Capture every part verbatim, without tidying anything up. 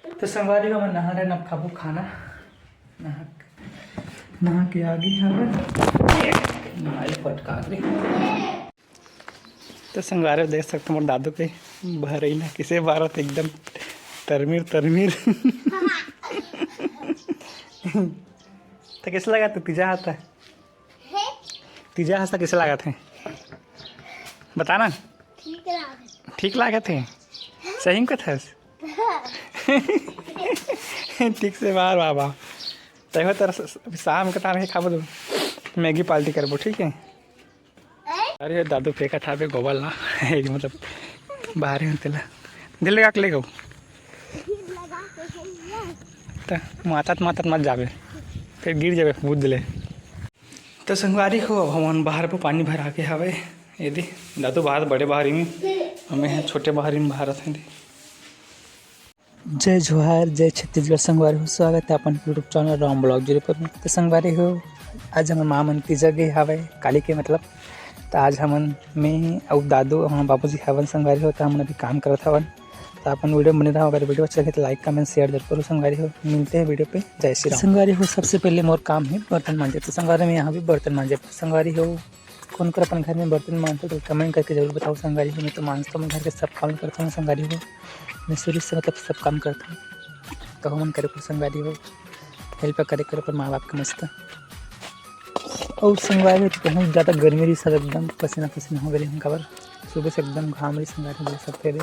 तो संगवारी हो, हमन नहा रहे, अब खाबो खाना। नहा, नहा के आगे हवे। नहाई फटका के। तो संगवारी हो, देख सकते हो मोर दादू के बहरई ला किसे बारत, एकदम तरमीर तरमीर। तो कैसे लगा तू तीजा हाथ? तीजा हाथ कैसे लागत हे? बताना। ठीक लागत हे। ठीक लागत हे? सही में कथस? ठीक से बार बाबा। तैं हो तर स-, स-, शाम के time के खाबो तो मैगी पार्टी करबो, ठीक है? अरे दादू फेंकत हावे गोबर ला। एक मतलब बाहर ही तेला दिल लगा के ले गो। त मातत मातत मत जाबे, फिर गिर जाबे कूद ले। तो संगवारी हो, अब हमन बाहर पे पानी भरा के हवे। ये दे, दादू बाहर बड़े बाहरी में, हमें है छोटे बाहरी में बाहर हैं दे। जय जोहार, जय छत्तीसगढ़ संगवारी हो, स्वागत है अपन YouTube channel Ram blog zero पर। तो संगवारी हो, आज हमर माँ मन तीजा गे हवे काली के मतलब, तो आज हमन मैं अउ दादू अउ हमर बाबूजी हवन संगवारी हो, तो हमन अभी काम करत हवन। तो अपन वीडियो में बने रहो, अगर वीडियो अच्छा लगे तो like, comment, share जरूर करो संगवारी हो। मिलते हैं वीडियो पे, जय श्री राम। संगवारी हो, सबसे पहले मोर काम है बर्तन मांजे, तो संगवारी में यहाँ भी बर्तन मांजे। संगवारी हो, कौन कर अपन घर में बर्तन मांजते तो comment करके जरूर बताओ संगवारी हो। मैं तो मांजता हूँ, घर के सब काम करता हूँ संगवारी हो। मैं शुरू से मतलब सब काम करता हूँ, तो हमन करे को संगवारी हो, हेल्प करे करो अपन माँ बाप के मस्त। और संगवारी हो, तो बहुत ज़्यादा गर्मी रही सब, एकदम पसीना पसीना हो गए हम काबर। सुबह से एकदम घाम रही संगवारी हो, देख सकते हैं।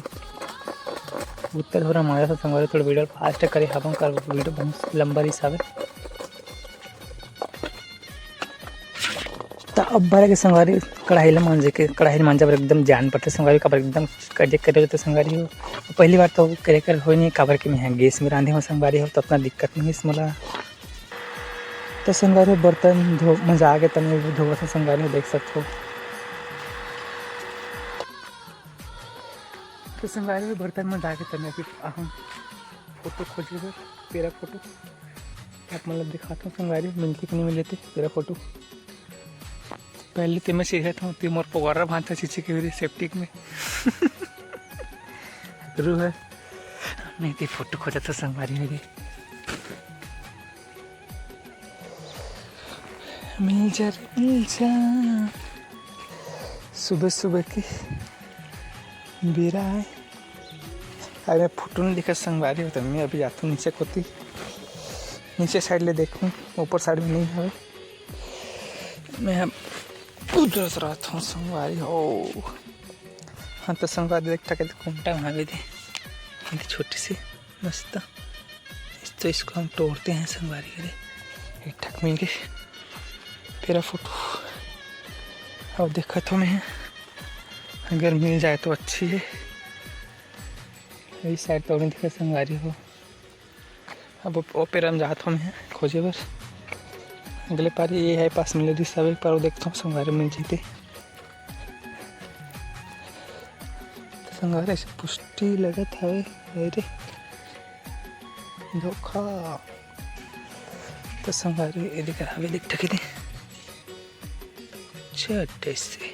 उत्तर हो रहा हमारे साथ संगवारी, थोड़ा वीडियो फास्ट करे हम कर, वीडियो बहुत लंबा रही सावे। तो अब बारे के संगवारी कढ़ाई ला मांजे के, कढ़ाई ला मांजे बर एकदम जान पड़ते संगवारी, काबर एकदम कजे करे रहते संगवारी हो। पहली बार तो करे कर होई नहीं, काबर के मैं यहाँ गैस में रांधे हूँ संगवारी हो, तो अपना दिक्कत नहीं इसमें ला। तो संगवारी हो, बर्तन धो, मंजा के तने धोवत हूँ संगवारी हो, देख सकते हो। तो संगवारी हो, बर्तन मंजा के तने अभी आहूँ फोटो खोजे बर, पेरा फोटो। आप मतलब दिखाता हूँ संगवारी, मिलती कि नहीं मिलती पेरा फोटो। पहले तो मैं सीखा था, ती मोर पोगरा भांचा चीचे के मेरे सेप्टिक में। रू है। नहीं, ती फोटो खोजा था संगवारी मेरी। मिल जा रे, मिल जा। सुबह सुबह की बेरा है। अरे, फोटो नहीं दिखा संगवारी हो, तो मैं अभी जाता हूँ नीचे कोती, नीचे साइड ले देखूँ, ऊपर साइड में नहीं हवे। मैं अब उधर से रहता हूँ संगवारी हो। हाँ, तो संगवारी देख टके तो कुमटा वहाँ भी दे, छोटी सी मस्त। तो इसको हम तोड़ते हैं संगवारी, अरे एक ठक मिल गए। पेरा फोटो। अब देखा था मैं, अगर मिल जाए तो अच्छी है। इस साइड तो नहीं दिखा संगवारी हो। अब ओ पेरा में जात हूँ मैं खोजे बर। अगले पारी ये है पास मिले रही सब, एक बार वो देखता हूँ संगवारी मिल जीते। तो संगवारी ऐसे पुष्टि लगत हवे। अरे धोखा। तो संगवारी ये दिखा हवे, देख ठके दे। छोटे से।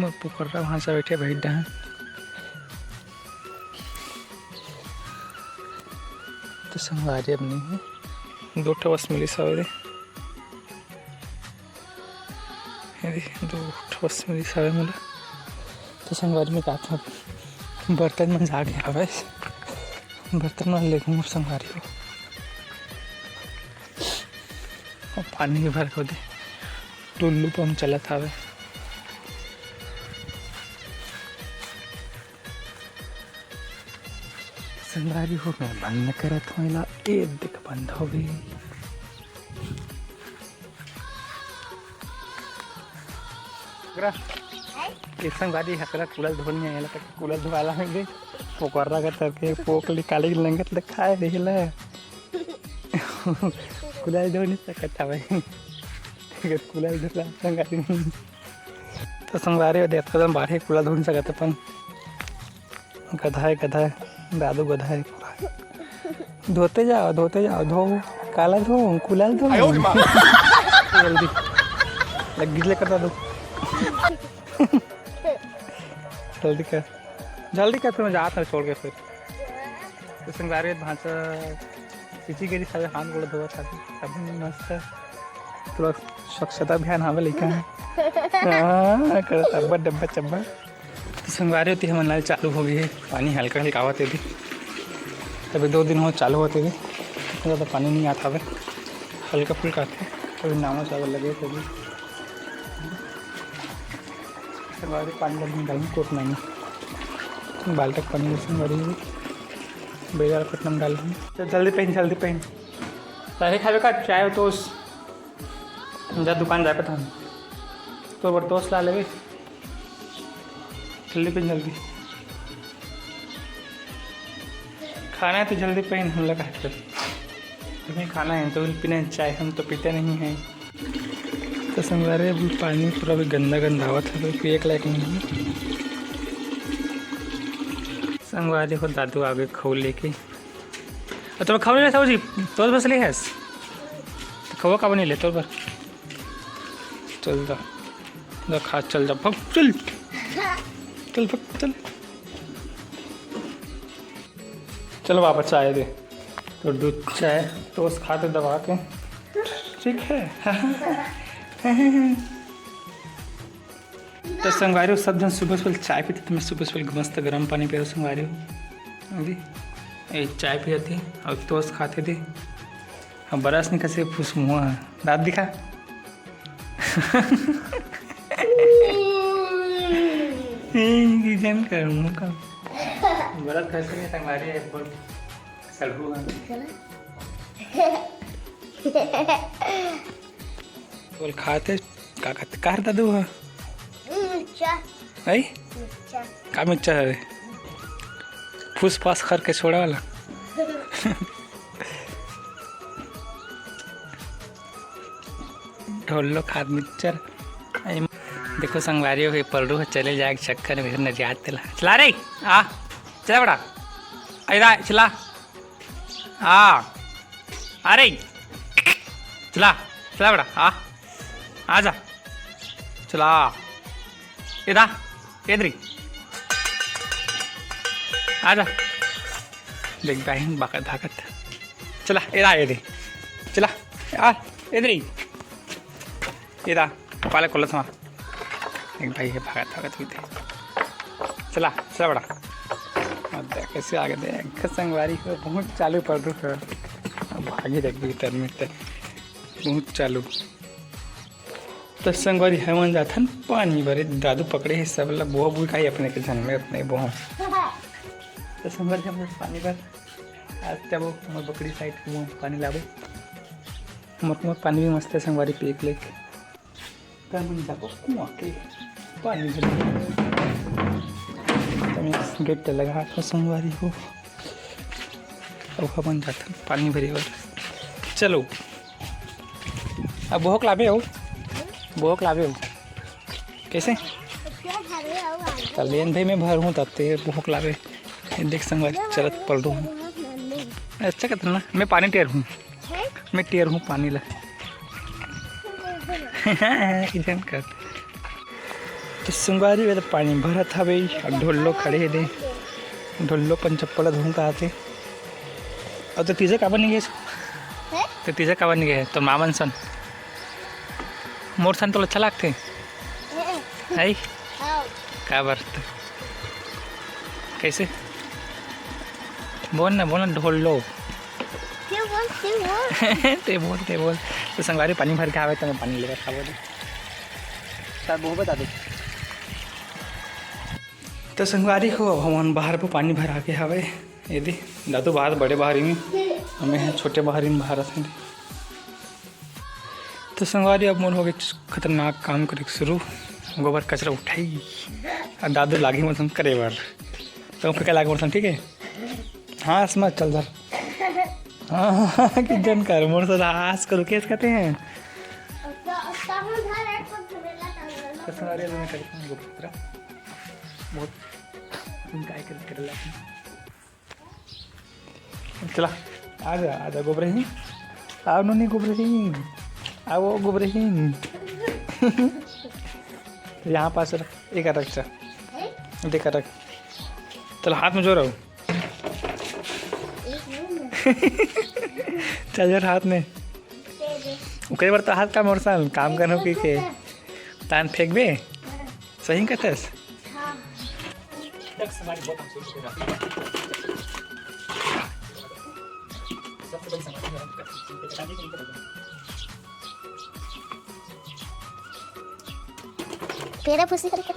मोर पुकर्रा भांचा बैठे बैठ डहन। तो संगवारी अब नहीं है, दो ठो बस मिली सवेरे। ये दे, दो ठो बस मिलिस हवे मोला। तो संगवारी में का था, बर्तन मन जाके हवे, बर्तन मन ले घूम संगवारी हो। और पानी भी भर के दे, टुल्लू पंप चलत हवे। संगवारी हो, मैं बंद करत हूँ एला। ए देख, बंद हो गई। ये संगवारी हकरा कुलल धोनी आएला, तक कुलल धोआला में गई। पोकरा का तरके पोक निकाले की लंगत ले खाए रही ला। कुलल धो नहीं सकता भाई। अगर कुलल धोला संगवारी नहीं। तो संगवारी हो, देखते तो बाहर ही कुलल धो नहीं सकता अपन। गधा है, गधा है, दादू गधा है पूरा। धोते जाओ, धोते जाओ, धो, काला धो, कुलाल धो। आयो रे माँ। जल्दी। लग गिले कर दादू। जल्दी कर, जल्दी कर, फिर मैं जात हँव छोड़ के फिर। तो संगवारी भांचा चिची गिरी सब हाथ गोड़ धोवत हवे, सब मस्त पूरा स्वच्छता अभियान हवे लइका। हाँ, करत अब्बड़ डब्बा चब्बा। तो संगवारी होती हमन नल चालू हो गई है, पानी हल्का हल्का आवत है अभी। तभी दो दिन हो चालू होते भी, ज़्यादा पानी नहीं आता हवे, हल्का फुल्का आते। अभी नावा चावल लगे थे अभी। संगवारी पानी लगी डालूँ कोट में नहीं, बाल्टी पानी में संगवारी भी बेजार पटना में डाल दूँ। तो जल्दी पहन, जल्दी पहन। तारे खावे का चाय हो तोस, जा दुकान जाए पता, तो बर तोस ला लेवे। जल्दी पहन, जल्दी। खाना है तो जल्दी पहन, हम लोग का है। तुम्हें खाना है तो पीना है चाय, हम तो पीते नहीं हैं। तो संगवारी, अभी पानी पूरा भी गंदा गंदा आवत है, कोई पिए के लायक नहीं है। संगवारी हो, दादू आगे खऊ लेके। अ, तो खऊ नहीं ले, साहू जी, तो बस ले हस। तो खऊ का बनी ले, तो बर। चल जा, जा खा, चल जा, भग, चल। चल, भग, चल। चलो बाबा, चाय दे। तो दूध चाय, टोस्ट खाते दबा के। ठीक है। तो संगवारी हो, सब जन सुबह सुबह चाय पीते, तो मैं सुबह सुबह मस्त गरम पानी पिया संगवारी हो। अभी ये चाय पिया थे और टोस्ट खाते थे। अब बरस नहीं कसे फुस मुँह है। दाँत दिखा। ए, की जन कर मुँह का। बरस कसे नहीं संगवारी है, बोल। सड़हू है। बोल खाते, का खाते, का दादू है? मिर्चा। है? मिर्चा। का मिर्चा है रे? फूस फास करके छोड़ा वाला। ढोलो खाद मिक्सचर। आई म-, देखो संगवारी हो, ये पलरू है, चले जाए चक्कर में, घर न जाते ला। चला रे, आ, चला बड़ा। आई रा, चला। आ, अरे, चला, चला बड़ा, आ, आ जा। चला, इधर, इधर ही। आ जा। देख बहन, भागत, भागत। चला, इधर आ, इधर। चला, आ, इधर ही। इधर, पाले कोलस मार। देख भाई, ये भागत, भागत हुई थे। चला, चला बड़ा। अब देख, कैसे आगे देख, संगवारी हो, बहुत चालू पलरू है। अब भागी देख भीतर में तो बहुत चालू। तो संगवारी हमन जाथन पानी भरे, दादू पकड़े हे सब ला, बोहा बुई काई अपने के झन में अपने बोहा। तो संगवारी हमन पानी भर, आज जाबो हमर बकरी साइड के मुँह पानी लाबो। मोर कुआँ पानी भी मस्त है संगवारी, पिए के लेके। त हमन जाबो कुआँ के पानी भरे। तो मैं गेट लगा था संगवारी हो, अब हमन जाथन पानी भरे बर। चलो। अब बोहक लाबे हो, बोहक लाबे हो। कैसे? कल्याण भाई, मैं भर हूँ तब ते बोहक लाबे। ये देख संगवारी, चलत पलरू हूँ। अच्छा कहते ना, मैं पानी टेर हूँ, मैं टेर हूँ पानी ला। किचन कर। तो संगवारी, वे तो पानी भरत हवे, अब ढोलो खड़े हे दे। ढोलो अपन चप्पल धुन का आते। अब तो तीजा काबर नहीं गए? हैं? तो तीजा काबर नहीं गए? तो मामन सन। मोर सन तो अच्छा लागथे। हैं? आई? हाँ। काबर? कैसे? बोल ना, बोल ना, ढोलो। क्यों बोल, क्यों बोल? ते बोल, ते बोल। तो संगवारी पानी भर के आवे तो मैं पानी लेकर खाबो दे। शायद वो बता दे। तो संगवारी हो, अब हमन बाहर पे पानी भरा के हवे। ये दे, दादू बाहर, बड़े बाहर ही में, हमें हैं छोटे बाहर ही में बाहर हैं। तो संगवारी, अब मोर हो गए खतरनाक काम करे के शुरू। गोबर कचरा उठाई, और दादू लागी मोर संग करे बर। तो फेंका लागे मोर संग, ठीक है? हाँ, असमा, चल धर। हाँ, कि जन कर, मोर से हास करो, केस कहते हैं। तो संगवारी, अब मैं करता हूँ गोबर कचरा। बहुत इनका आइकन कर लेते हैं। चला, आ जा, आ जा, गोबरहीन। आओ नोनी गोबरहीन, आओ गोबरहीन। यहाँ पास रख, एक रख, चल, देख रख, चल, हाथ में जोर रहो। चल जोर हाथ में। ओकरे बर तो हाथ का मोर सन काम करनो की के तान फेंकबे। सही कथस। तेरा फुसी करके।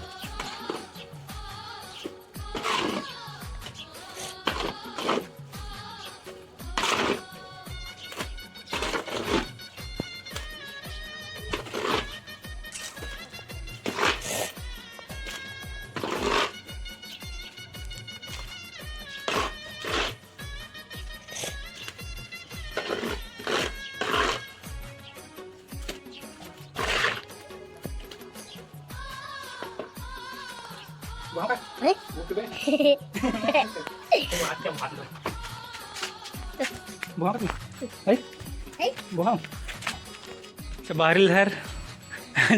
अच्छा, बाहरी ल धर।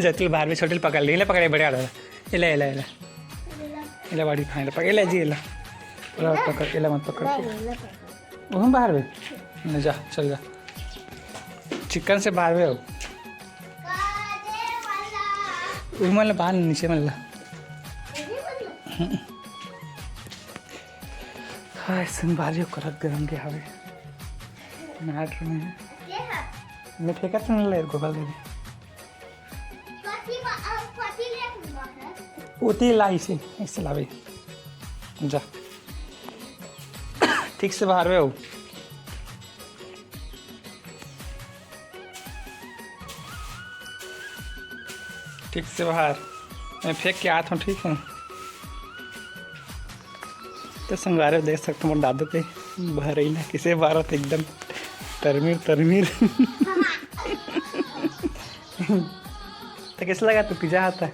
जतिल बाहर में छोटे ल पकड़ ले, ले पकड़े, बढ़िया रहा। एला, एला, एला। एला बाड़ी खाए, पकड़, एला जी, एला। एला मत पकड़, एला मत पकड़। वो हम बाहर में। ले जा, चल जा। चिकन से बाहर में हो। वो मन ला बाहर नीचे मन ला। हम्म। हाँ, ऐसन बाहर जो करत गरम के हवे। नाट में। मैं फेंकत नहीं ले, गोगल दे दे। ओती ला इसे, इसे लावे। जा। ठीक से बाहर में हो। ठीक से बाहर। मैं फेंक के आत हूँ, ठीक है? तो संगवारी हो देख सकते हो, मोर दादू के बहरई ला किसे बारत एकदम तरमीर, तरमीर। तो कैसे लगा तू पिज्जा खाता?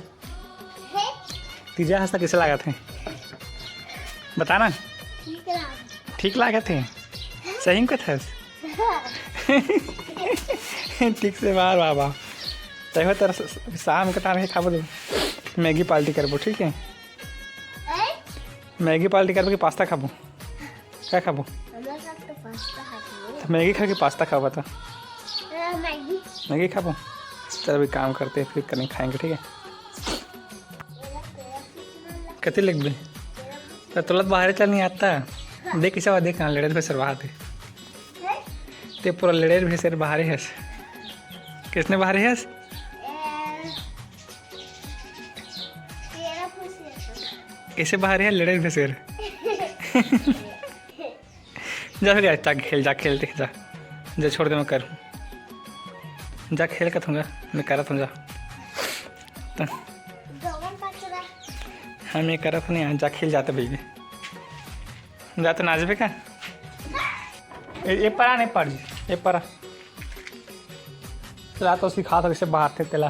पिज्जा हंसता कैसे लागत हे? बता ना। ठीक लागत। ठीक लागत हे? सही में कथस? ठीक से बाहर बाबा। तैं हो तर स-, शाम के टाइम के खाबो दे। मैगी पार्टी करबो, ठीक है? ए? मैगी पार्टी करबो कि पास्ता खाबो? क्या खाबो? हमरा साथ तो पास्ता खाती है। तो मैगी खा के पास्ता खाबो तो? ए, मैगी। मैगी खाबो? चल अभी काम करते हैं, फिर कहीं खाएंगे, ठीक है? कति लेगबे? तो तोला तो बाहरे चल नहीं आता। देख कैसे हुआ, देख कहाँ लड़े थे सरवा थे। हैं? ते पूरा लड़े थे सर बाहरे हस। किसने बाहरे हस? ए, तेरा खुशी है तो। कैसे बाहरे है लड़े थे सर? जा फिर यार, जा खेल, जा खेल, देख जा, जा छोड़ दे, मैं करूँ, जा खेल का थूंगा, मैं करत हूँ, जा। तो गवन पचरा। हम ये करत नहीं, जा खेल जाते भैया, जा तो नाचबे का? ए, ए परा नहीं पड़, ए परा। चला तो सिखा था कैसे बाहर थे तेला।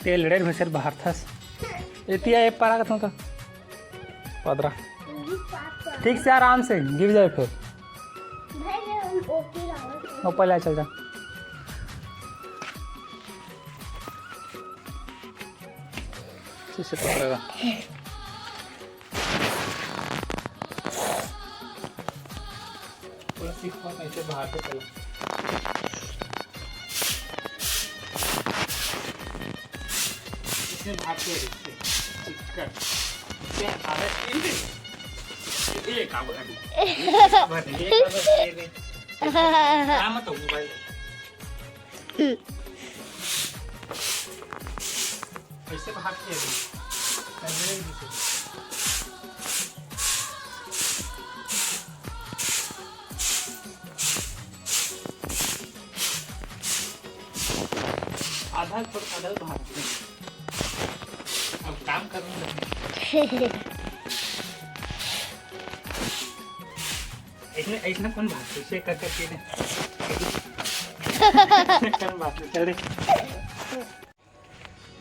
तेल रेड में सिर बाहर थस। एतिया ए परा का थोड़ा पदरा। ठीक से आराम से गिर जाए फिर। भाई, मैं ओके लाऊं। ऊपर ले चल जा। ठीक से पकड़ेगा। पूरा सीख पाओ, ऐसे बाहर से चलो। इसमें भाग के, इससे चिक्कर। क्या आदत की नहीं? ये काम कर दी। ये काम कर दी। ये काम कर दी। काम तो मोबाइल। ऐसे भाग के अभी। ऐसे नहीं घुसे। आधा छोड़, आधा भाग के। अब काम करूँगा। ऐसने, ऐसने कौन भागते? ऐसे कर करके ने। कौन भागते? चल रे।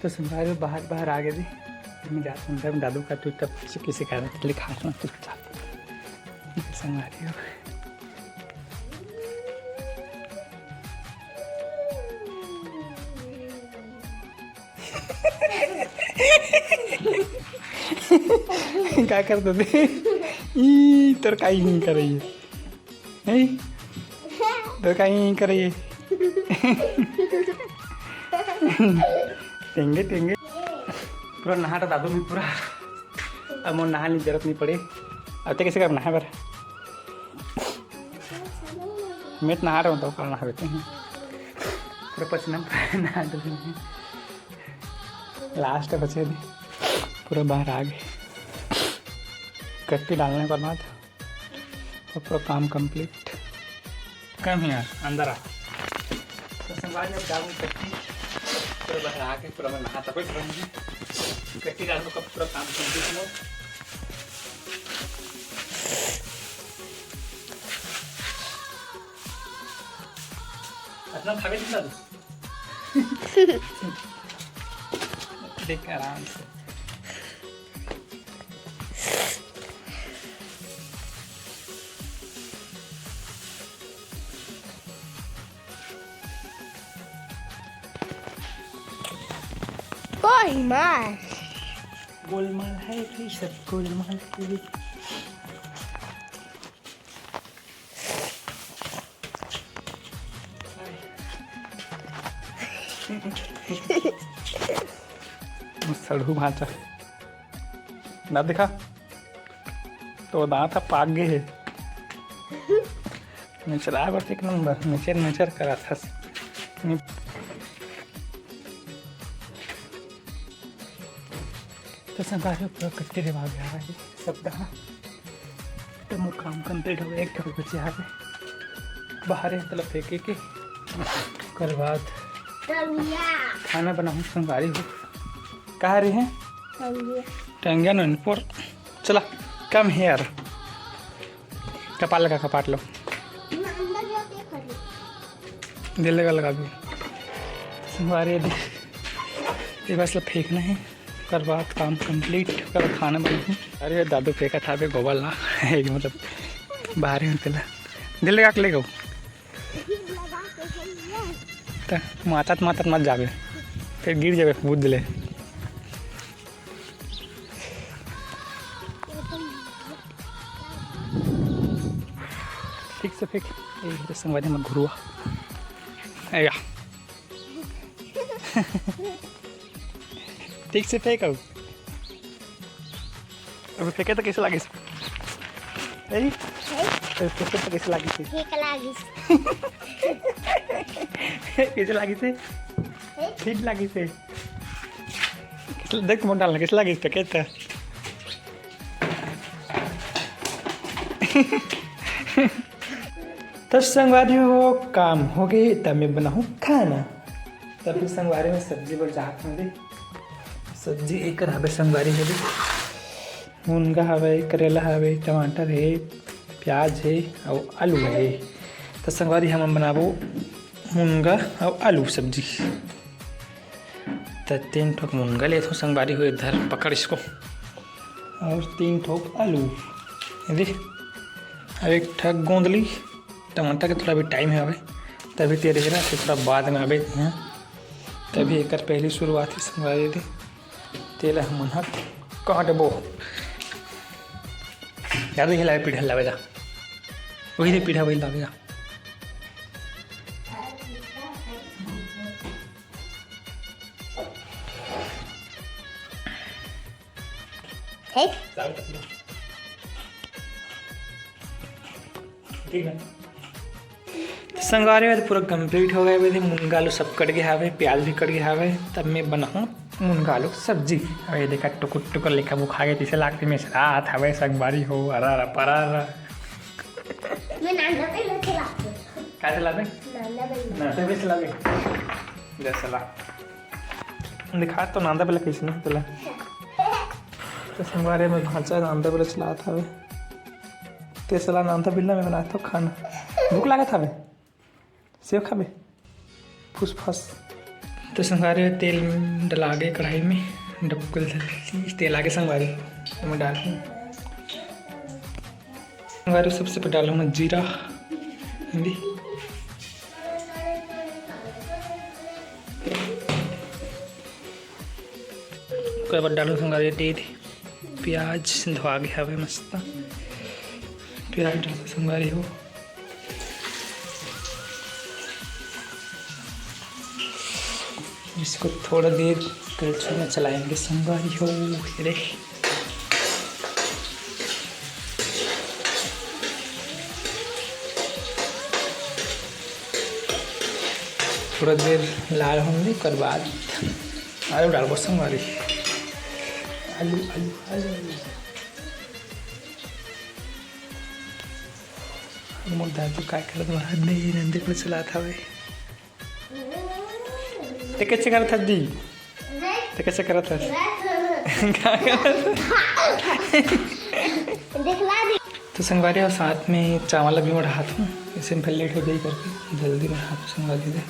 तो संगवारी हो बाहर, बाहर आ गए जी। मैं जाता हूँ, दादू का चुपचाप चुपके से खा रहा, चुपचाप। संगवारी हो। का करत हे? ई तोर का ही करइया? हैं? तोर का ही करइया? टेंगे, टेंगे। पूरा नहा तो दादू भी पूरा। अब मोर नहाए के जरूरत नहीं पड़े। अब ते कैसे कर नहाए बर? मैं तो नहा रहा हूँ, तो कल नहा लेते हैं। पूरा पसीना नहा तो। लास्ट बचे अभी, पूरा बाहर आ गए। कट्टी डालने के बाद और पूरा काम कंप्लीट। कम ही यार, अंदर आ। तो संगवारी, अब डालूं कट्टी, पूरा बाहर आ गए, पूरा मैं नहाता बैठ रहा हूँ। कट्टी डालने का पूरा काम कंप्लीट हुआ। इतना खा के दिखा दो। देख आराम से। कोई मार। गोलमाल है भाई, सब गोलमाल है। सड़ू भांचा ना दिखा तो दांत ह पाक गे हे। नेचर आय बर एक नंबर, नेचर, नेचर करा थस। तो संगवारी हो, पूरा कट्टी देवा गया है सब डहा। तो मोर काम कंप्लीट हो गया, एक ठो बचे आगे बाहर है, तला फेंके के। ओकर बाद खाना बनाहूँ संगवारी हो। कहाँ रही है? टंगिया नोनपुर। चला, come here। कपाट लगा, कपाट लो। दिल लगा, लगा भी। संगवारी ये दे-, ये बस ला फेंकना है, ओकर बाद काम कंप्लीट, ओकर बाद खाना बनाहूँ। अरे दादू फेंकत हावे गोबर ला, एक मतलब बाहर ही तेला। दिल लगा के ले गो। त मातत मातत मत जाबे, फिर गिर जाबे, बुझ ले। ठीक से फेंक। ए, रे संगवारी हमर घुरुआ। ए, या। ठीक से फेंक अब। अब फेंके तो कैसे लागिस? ए? ए? अब फेंके तो कैसे लागिस? ठीक लागिस। कैसे लागिस? ठीक लागिस। देख मोर डालना कैसे लागिस फेंके तो। तो संगवारी हो, काम हो गए, तब मैं बनाहूँ खाना। तब फिर संगवारी में सब्जी बर जात हूँ दे। सब्जी एकर हवे संगवारी हो दे, मुनगा हवे, करेला हवे, टमाटर हे, प्याज हे अउ आलू हे। तो संगवारी हमन बनाबो मुनगा अउ आलू सब्जी। त तीन ठोक मुनगा लेथों संगवारी हो, इधर पकड़ इसको, और तीन ठोक आलू। ये दे, अब एक ठक गोंदली, टमाटर के थोड़ा भी टाइम है अभी, तभी तेरे है ना, फिर थोड़ा बाद में आबे हैं, तभी एकर पहली शुरुआत है संगवारी दे। तेला हमन ह काटबो। याद वही लावे पीढ़ा लावे जा, वही दे पीढ़ा वही लावे जा। ठीक। ठीक है। संगवारी में तो पूरा कंप्लीट हो गए, वैसे मुनगा आलू सब कट गए हवे, प्याज भी कट गए हवे, तब मैं बनाऊँ मुनगा आलू सब्जी। अब ये देखा टुकुर टुकुर लेखा बुखा गए, तैसे लागते में रात हवे संगवारी हो, अरा रा परा रा। मैं नांदा पे लेके आती हूँ। का चला दे? नांदा पे। ना, तबे चला दे। जय सला। दिखा तो नांदा बेला कैसे नहीं चला। तो संगवारी में भांचा नांदा बेला चलात हवे। ते सला नांदा बेला में बनात हो खाना। भूख लागत हवे? सेव खाबे? फुसफस। तो संगवारी तेल डला के कढ़ाई में डबकल धरती, तेल आगे संगवारी, तो मैं डालूँ। संगवारी सबसे पहले डालूँ मैं जीरा, हिंदी। अब डालहूँ संगवारी, दे दे। प्याज धोआ गे हवे मस्त। प्याज डालहूँ संगवारी हो। इसको थोड़ा देर कड़छी में चलाएंगे संगवारी हो। ये देख, थोड़ा देर लाल होने दे, ओकर बाद आलू डालबो संगवारी। आलू, आलू, आलू। मोर दादू काय करत हवे? नहीं, नंदी को चलात हवे। ते कैसे करत हस जी? ते कैसे करत हस? का करत हस? दिखला दी। तो संगवारी हो, साथ में चावल भी बढ़ात हूँ, इसे में फिर लेट हो जाई करके जल्दी बढ़ात हूँ संगवारी दे।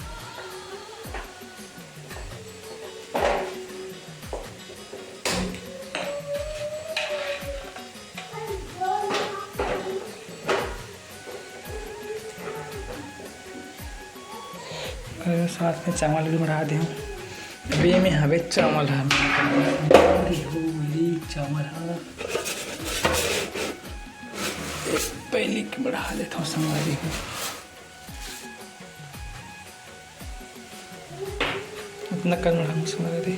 अरे, साथ में चावल भी बढ़ा दे। अबे में हवे चावल ह। अरे हो, अरे चावल ह। पहले के बढ़ा देता हूँ संगवारी हो। इतना कन बढ़ा संगवारी।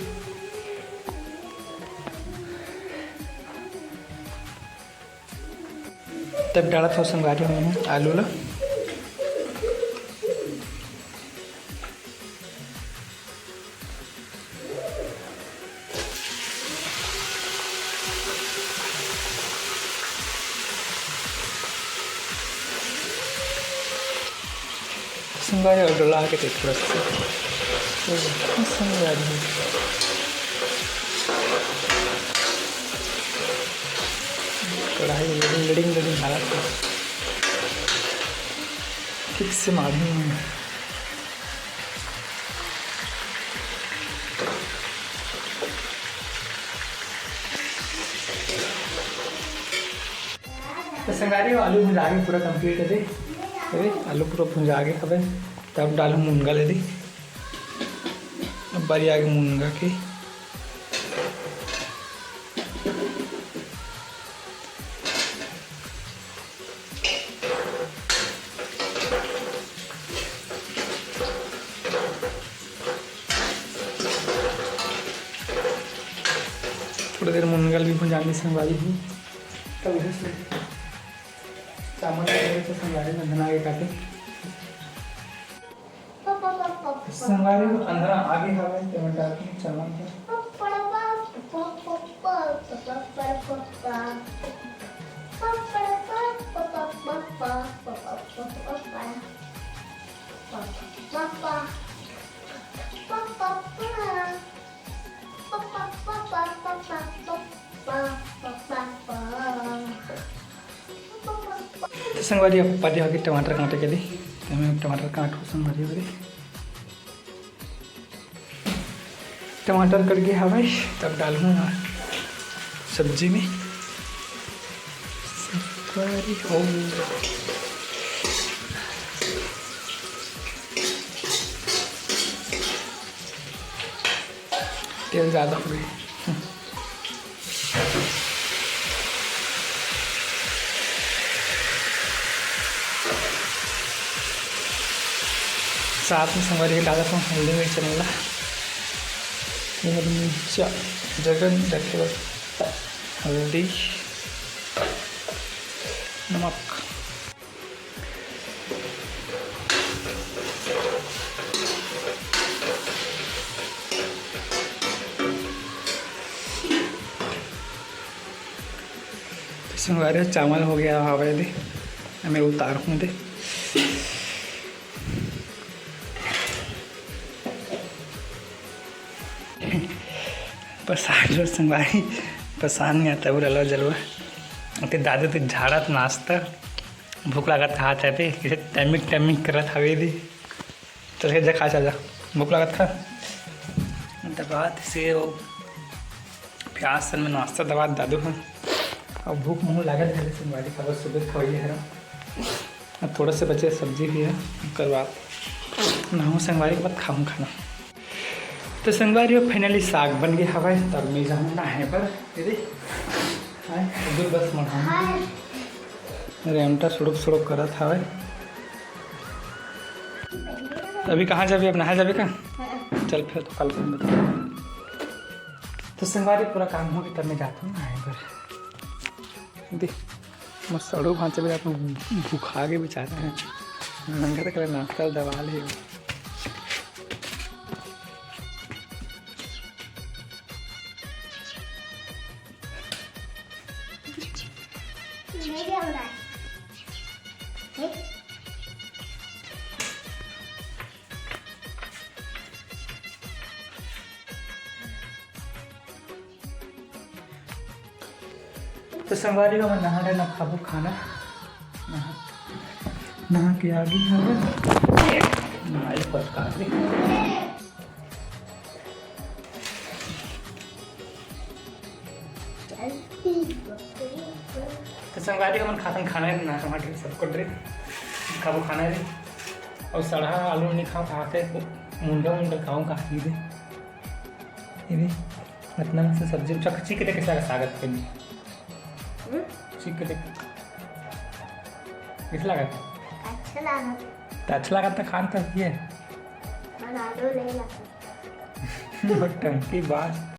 तब डालत हव संगवारी हो आलू ला। संगवारी हो डोला के देख थोड़ा सा। संगवारी हो। कढ़ाई में लड़िंग लड़िंग लड़िंग हालत है। ठीक से मालूम नहीं। तो संगवारी हो, आलू भुंजा के पूरा complete है दे। अरे, आलू पूरा भुंजा के हवे, तब डालहूँ मुनगा ले दे। अब बारी आगे मुनगा के। थोड़ा देर मुनगा ल भी भुंजानी संगवारी हो, तब इधर से चावल डाल के संगवारी में धना के काटे। संगवारी हो, अंदर आगे हवे, तेमा डाल के चावल के। तो संगवारी, अब बारी आगे टमाटर काटे के दे, तो मैं टमाटर काटहूँ संगवारी हो रे। टमाटर कट गे हवय, तब डालहूँ ना सब्जी में। संगवारी हो, तेल ज़्यादा हो गई। साथ में संगवारी के डालत हूँ हल्दी मिर्च वाला। ये हल्दी मिर्च जगन रखे बर हल्दी, नमक। संगवारी, चावल हो गया हवे दे, मैं उतारहूँ दे। पसान लो संगवारी, पसान नहीं आता, बुरा लो जलवा। ते दादू ते झाड़त नाचता, भूख लागत हाथ है ते, किसे टैमिक टैमिक करत हवे दे। चल के जा, खा, चल जा, भूख लागत खा। दबात से वो प्याज सन में नाश्ता दबात दादू ह। अब भूख मुँह लागत है, संगवारी, काबर सुबह खवाई है। अब थोड़ा से बचे सब्जी भी है, ओकर बाद नहाहूँ संगवारी के बाद खाहूँ खाना। तो संगवारी हो, finally साग बन गे हवय, तब मैं जाहूँ नहाए बर। दीदी, हाय, दूर बस मन हम। अरे, हमटा सुड़ुक सुड़ुक करत हवय। अभी कहाँ जाबे? अब नहाए जाबे का? चल फिर, तो कल फिर बता। तो संगवारी पूरा काम हो गे, तब मैं जात हूँ नहाए बर। दे, मस्त सड़ो भांचा बेचारा अपन भुखा के बेचारा है। नंगा तक ले नाश्ता दबा ले। तो संगवारी हो, हमन नहा डरेन, अब खाबो खाना। नहा, नहा के आगे हवे। नहाई पटका के। तो संगवारी हो, हमन खाथन खाना, नहा वहा के सबको डरे। खाबो खाना रे। अउ सड़हा आलू नहीं खाओ, खा के मुंडा मुंडा खाओ, काफी दे। ये भी इतना से सब्जी चकची के देखे साग, सागत के भी। हम्म? चीख के देख। कैसे लागत? अच्छा लागत। तो अच्छा लागत तो खान तो ये। पर आलू नहीं लागत। टंकी बात।